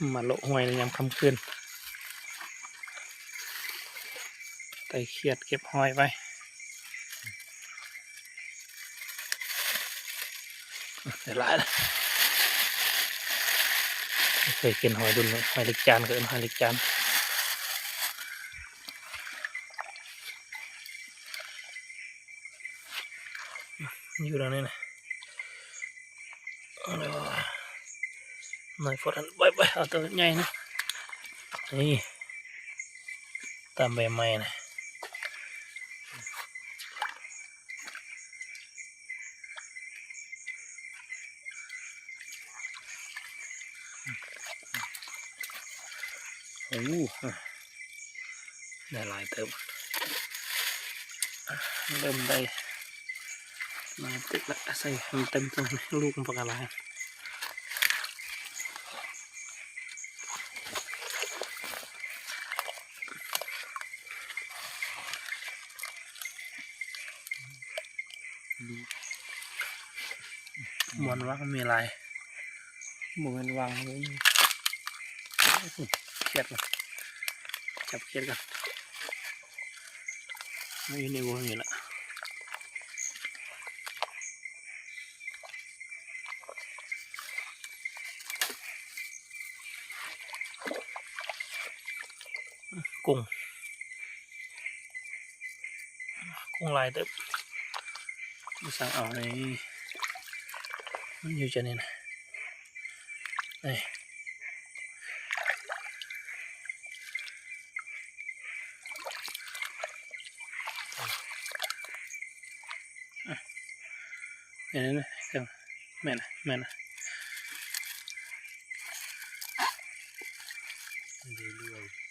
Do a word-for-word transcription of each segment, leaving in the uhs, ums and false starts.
มาโละหอยในยามค่ำคืน ไต่เขียดเก็บหอยไป ได้หลายแล้ว เคยกินหอยดุนเลย หอยเล็กจาน ก็เอิ้นหอยเล็กจาน อยู่ตรงนี้นะ เอาเลยว่ะ หน่อยพอทัน ไปไป เอาตัวใหญ่นะ นี่ ตามใบไม้นะ โอ้ ได้หลายเติบ เริ่มได้หลายเติบละ ใส่มันเต็มตรงนี้ ลูกมันปากกาลาย มอนว่ามันมีลาย บ่แม่นวางเลย เขียดก่อน จับเขียดก่อน ไม่อยู่ในวงนี่ละ กุ้ง กุ้งหลายเติบ บ่สั่งเอาเลย มันอยู่จะนี่นะ นี่ นี่ นี่ นี่ แม่นนะ แม่นนะ เรื่อยๆ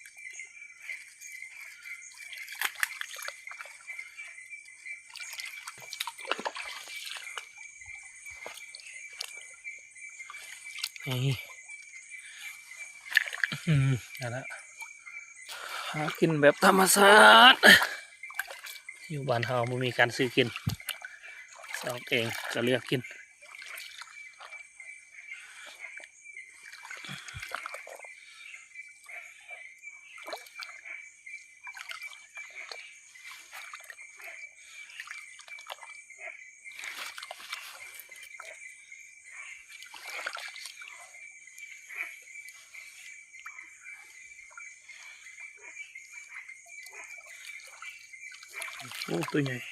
นี่ อืม เอาละ หากินแบบธรรมชาติ อยู่บ้านเฮาบ่มีการซื้อกิน ซอกเองก็เลือกกิน โอ้ ตัวใหญ่